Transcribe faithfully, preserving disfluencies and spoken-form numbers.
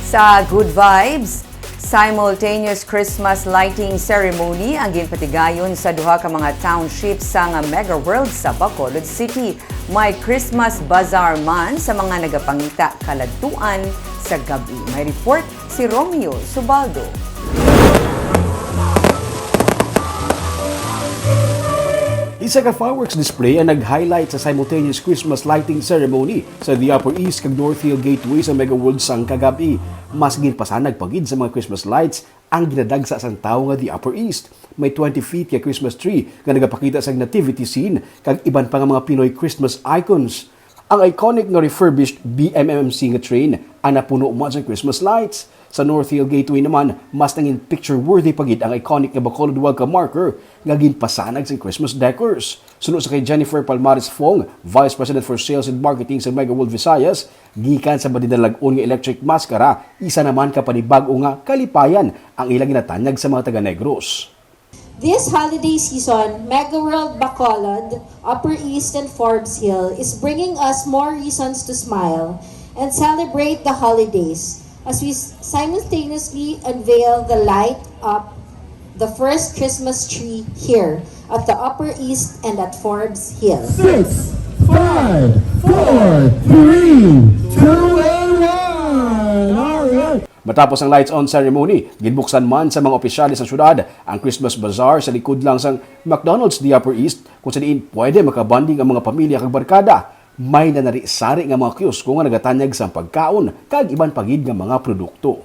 Sa Good Vibes, simultaneous Christmas lighting ceremony ang ginpatigayon sa duha ka mga township sang Mega World sa Bacolod City. May Christmas Bazaar man sa mga nagapangita kaladtuan sa gab-i. May report si Romeo Subaldo. Isa ka fireworks display ang nag-highlight sa simultaneous Christmas lighting ceremony sa The Upper East kag North Hill Gateway sa Mega World sang kagab-i. Mas ginpasanag pa gid sa mga Christmas lights ang ginadagsa sang tawo nga The Upper East. May twenty feet ka Christmas tree nga nagapakita sang nativity scene kag iban pa nga mga Pinoy Christmas icons. Ang iconic nga refurbished B M M C nga train ang napuno man sa Christmas lights. Sa North Hill Gateway naman, mas nangin picture-worthy pa gid ang iconic nga Bacolod welcome marker nga ginpasanag sang Christmas decors. Suno sa kay Jennifer Palmares Fong, Vice President for Sales and Marketing sa Mega World Visayas, gikan sa madinalag-on nga electric maskara, isa naman ka panibag-o nga kalipayan ang ilang ginatanyag sa mga taga-Negros. This holiday season, Mega World Bacolod, Upper East, and Forbes Hill is bringing us more reasons to smile and celebrate the holidays as we s- simultaneously unveil the light up the first Christmas tree here at the Upper East and at Forbes Hill. Six, five, four, three, two, and one. All right. Matapos ang lights on ceremony, ginbuksan man sa mga opisyales sa syudad ang Christmas Bazaar sa likod lang sang McDonald's The Upper East, kung sa diin pwede makabanding ang mga pamilya kag barkada. May nanari-sari nga mga kiosko nga nagatanyag sang pagkaon kag iban pa gid nga mga produkto.